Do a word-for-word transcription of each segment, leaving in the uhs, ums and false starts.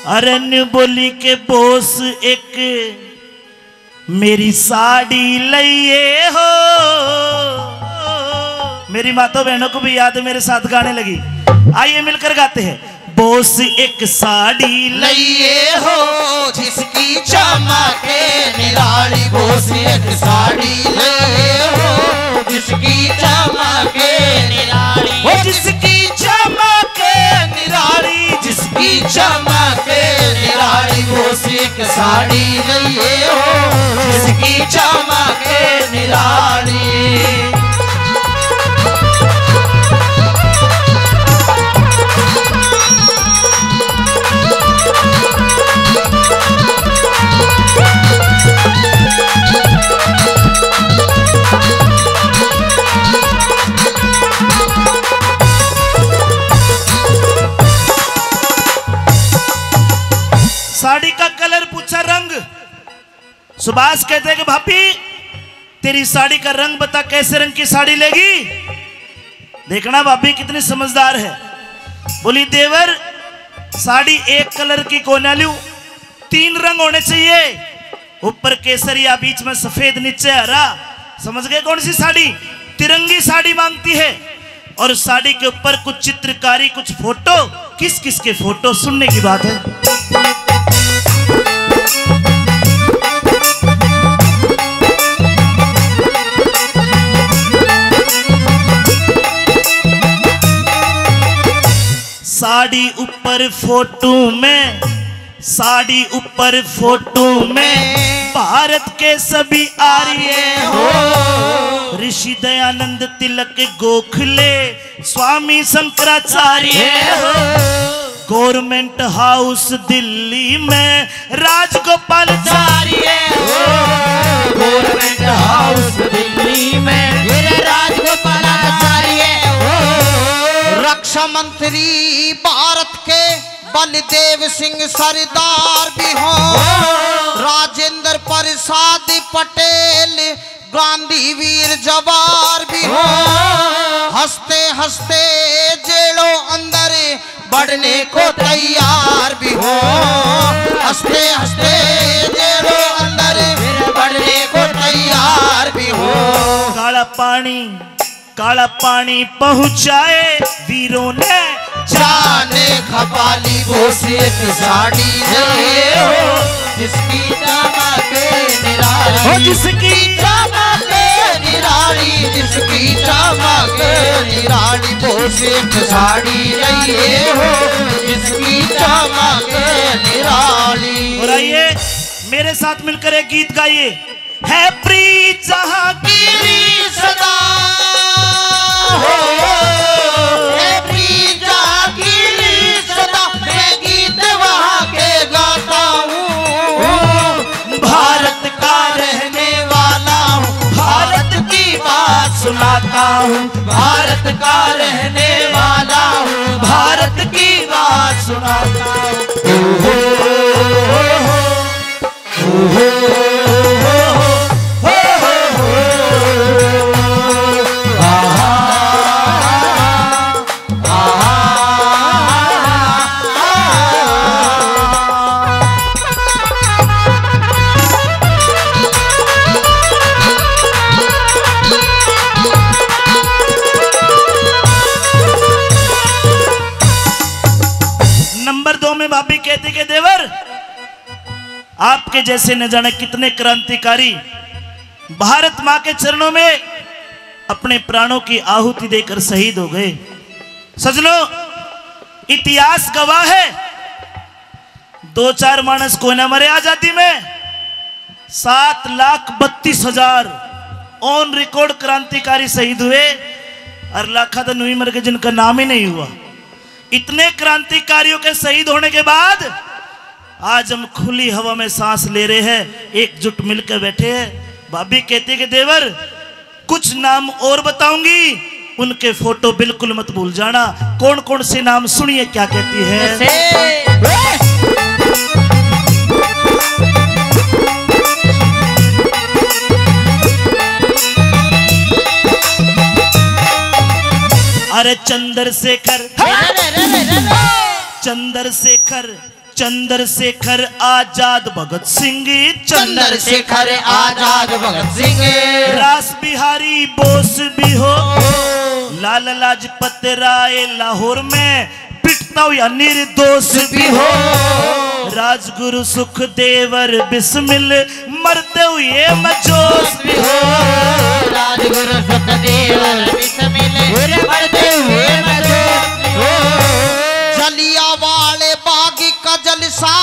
अरे न्यू बोली के बॉस एक मेरी साड़ी लइए हो। मेरी माता बहनों को भी याद है, मेरे साथ गाने लगी। आइए मिलकर गाते हैं। बॉस एक साड़ी लइए हो, जिसकी चमके निराली। बॉस एक साड़ी लइए हो, जिसकी चमके निराली। ओ जिसकी चमके निराली, जिसकी चमके निराली। बॉस एक साड़ी लइए हो, जिसकी चमके निराली। साड़ी का कलर पूछा, रंग। सुभाष कहते हैं कि भाभी, तेरी साड़ी का रंग बता, कैसे रंग की साड़ी लेगी? देखना भाभी कितनी समझदार है। बोली, देवर, साड़ी एक कलर की कोन्या ल्यूं, तीन रंग होने चाहिए, ऊपर केसरिया, बीच में सफेद, नीचे हरा। समझ गए कौन सी साड़ी? तिरंगी साड़ी मांगती है। और साड़ी के ऊपर कुछ चित्रकारी, कुछ फोटो। किस किस के फोटो, सुनने की बात है। साड़ी ऊपर फोटो में, साड़ी ऊपर फोटो में भारत के सभी आर्य हो। ऋषि दयानंद, तिलक, गोखले, स्वामी शंकराचार्य हो। गवर्नमेंट हाउस दिल्ली में राजगोपालाचार्य हो। गवर्नमेंट हाउस दिल्ली में मेरे राजगोपालाचार्य हो। रक्षा मंत्री भारत के बलदेव सिंह सरदार भी हो। राजेंद्र प्रसाद पटेल, गांधी वीर जवार भी हो। हंसते हंसते जेलों अंदर बढ़ने को तैयार भी हो। हंसते हंसते जेलों अंदर बढ़ने को तैयार भी हो। काला पानी, काला पानी पहुंचाए वीरों ने जाने खपाली। बॉस एक साड़ी लइए हो, जिसकी चमके निराली। हो जिसकी चमके निराली, जिसकी चमके निराली। बॉस एक साड़ी लइए हो, जिसकी चमके निराली। और आइए, मेरे साथ मिलकर एक गीत गाइए। है प्रीत जहां की रीत सदा हो, है प्रीत जहां की रीत सदा, मैं गीत वहां के गाता हूँ। भारत का रहने वाला हूँ, भारत की बात सुनाता हूँ। भारत का रहने वाला हूँ, भारत की बात सुनाता हूँ। ओ हो, ओ हो, ओ हो। नंबर दो में भाभी कहती के देवर, आपके जैसे न जाने कितने क्रांतिकारी भारत माँ के चरणों में अपने प्राणों की आहुति देकर शहीद हो गए। सजनों, इतिहास गवाह है, दो चार मानस कोई ना मरे आजादी में, सात लाख बत्तीस हजार on record क्रांतिकारी शहीद हुए, और लाखा तो न्यू ही मर गए जिनका नाम ही नहीं हुआ। इतने क्रांतिकारियों के शहीद होने के बाद आज हम खुली हवा में सांस ले रहे हैं, एकजुट मिलकर बैठे हैं। भाभी कहती कि देवर, कुछ नाम और बताऊंगी, उनके फोटो बिल्कुल मत भूल जाना। कौन कौन से नाम, सुनिए क्या कहती है। जैसे? अरे चंद्रशेखर, रे, रे, रे, रे, रे, रे। चंद्रशेखर, चंद्रशेखर आजाद भगत सिंह, चंद्रशेखर आजाद भगत सिंह। रास बिहारी बोस भी हो, लाला लाजपत राय लाहौर में पिटता हुआ निर्दोष भी हो। राजगुरु सुखदेव और बिस्मिल मरते हुए मजोस भी हो। राजगुरु सुखदेव और बिस्मिल मरते हुए मजोस भी हो। जलियांवाले बाग का जलसा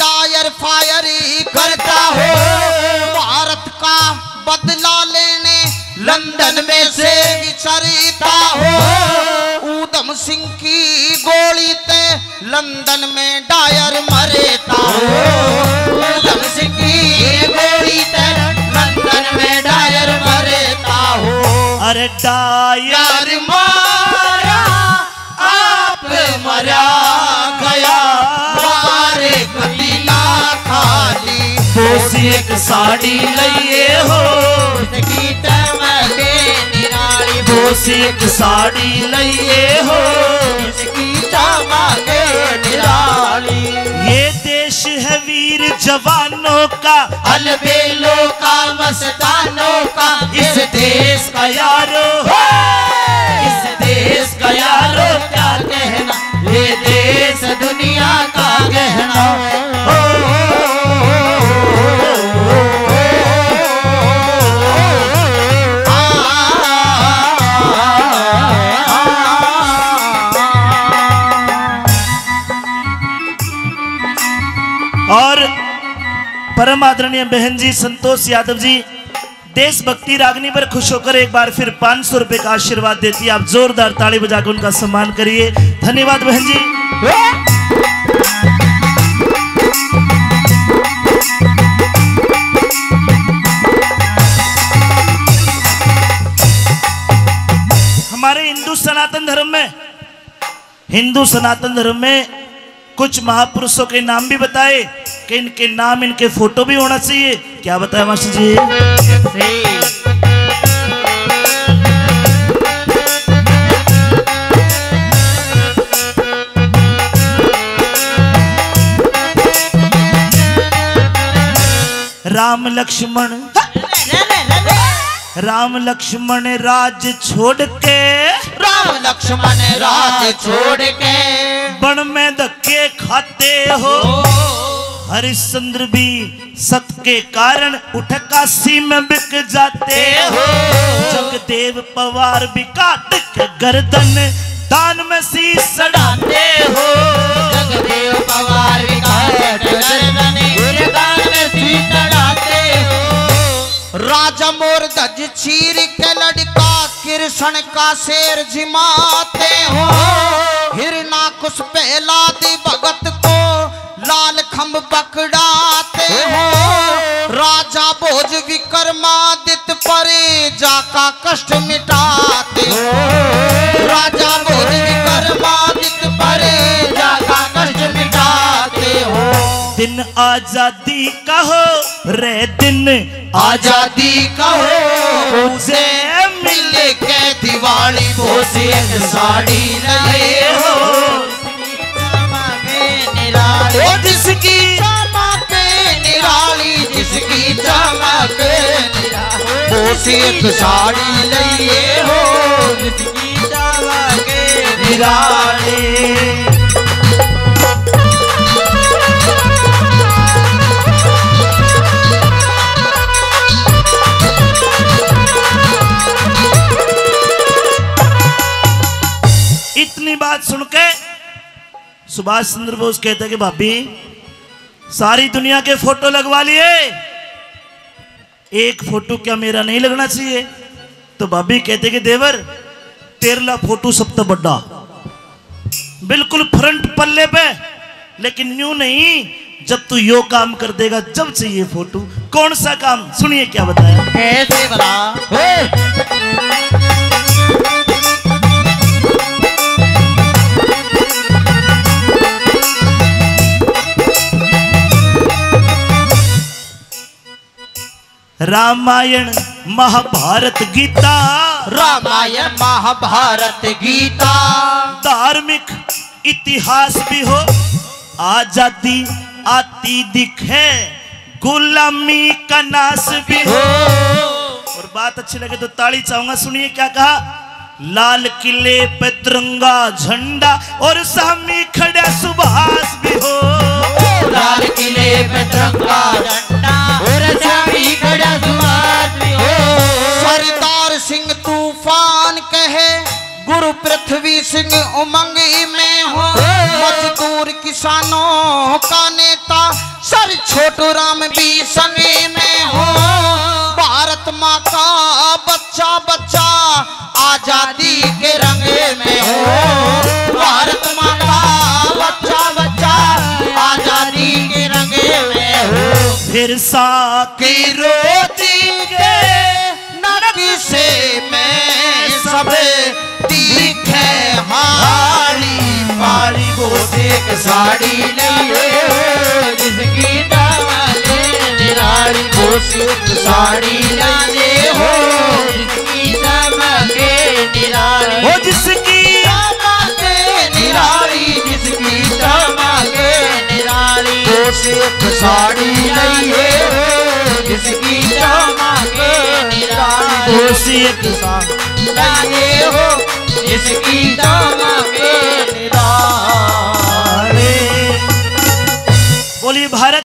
डायर फायर करता हो। भारत का बदला लेने लंदन में से विचरता हो। ऊधम सिंह की गोली ते लंदन में डायर मरता हो। ऊधम सिंह की गोली ते लंदन में डायर मरता हो। अरे डायर मारा, आप मरा गया, वारे कदी ना खाली। बोस एक साड़ी लइए हो, जिसकी चमके निराली। बोस एक साड़ी लइए हो, जिसकी चमके निराली। ये देश है वीर जवानों का, अलबेलों का, मस्तानों का, इस देश का यारो, इस देश का यारो क्या कहना, ये देश दुनिया का गहना। और परम आदरणीय बहन जी संतोष यादव जी देशभक्ति रागनी पर खुश होकर एक बार फिर पाँच सौ रुपए का आशीर्वाद देती है। आप जोरदार ताली बजाकर उनका सम्मान करिए। धन्यवाद बहन जी। हमारे हिंदू सनातन धर्म में हिंदू सनातन धर्म में कुछ महापुरुषों के नाम भी बताए कि इनके नाम, इनके फोटो भी होना चाहिए। क्या बताया मास्टर जी? राम लक्ष्मण, राम लक्ष्मण राज छोड़ के, राम लक्ष्मण राज छोड़ के, बन में धक्के खाते हो। हरिश्चंद्र भी सत के कारण उठ काशी में बिक जाते हो। जगदेव पवार भी काट के गर्दन दान में शीश चढ़ाते हो। जगदेव पवार भी काट के गर्दन दान में शीश चढ़ाते हो। राजा मोर धज चीर के लड़का कृष्ण का शेर जिमाते हो। हिरणाकुश प्रहलाद भगत को लाल खंभ पकड़ाते हो। राजा भोज विक्रमादित्य पर जाका कष्ट मिटाते हो। राजा भोज विक्रमादित्य पर जाका कष्ट मिटाते हो। दिन आजादी का हो रे दिन, आजादी का हो, उसे मिल के दिवाली। बोस एक साड़ी ले हो, ओ जिसकी चमक निराली, जिसकी चमक निराली। बोस एक साड़ी ले हो, जिसकी चमक निराली। इतनी बात सुन के सुभाष चंद्र बोस कहते कि भाभी, सारी दुनिया के फोटो लगवा लिए, एक फोटो क्या मेरा नहीं लगना चाहिए? तो भाभी कहते कि देवर, तेरला फोटो सबसे बड़ा, बिल्कुल फ्रंट पल्ले पे, लेकिन न्यू नहीं, जब तू यो काम कर देगा, जब चाहिए फोटो। कौन सा काम? सुनिए क्या बताया। कैसे बता? रामायण, महाभारत, गीता। रामायण, महाभारत, गीता। धार्मिक इतिहास भी हो, आजादी आती दिखे, गुलामी का नाश भी हो। और बात अच्छी लगे तो ताली चाहूंगा। सुनिए क्या कहा, लाल किले पे तिरंगा झंडा और सामी खड़ा सुभाष भी हो। लाल किले पे तिरंगा झंडा और सामी खड़ा सुभाष भी हो। सरदार सिंह तूफान कहे, गुरु पृथ्वी सिंह उमंग में हो। मजदूर किसानों का नेता सर छोटू राम भी संग में हो। भारत माँ का बच्चा बच्चा आजादी के रंग में हो। भारत माँ का बच्चा बच्चा आजादी के रंग में हो। फिर सा की रोटी के नक्शे में सब दिखे हाली पाली। वो एक साड़ी लिए हो जिसकी दामादे निराली। वो एक साड़ी लिए हो जिसकी दामादे निराली। वो जिसकी दामादे निराली, जिसकी दामादे निराली। वो एक साड़ी लिए हो जिसकी दामादे निराली। वो एक साड़ी लिए हो जिसकी दामादे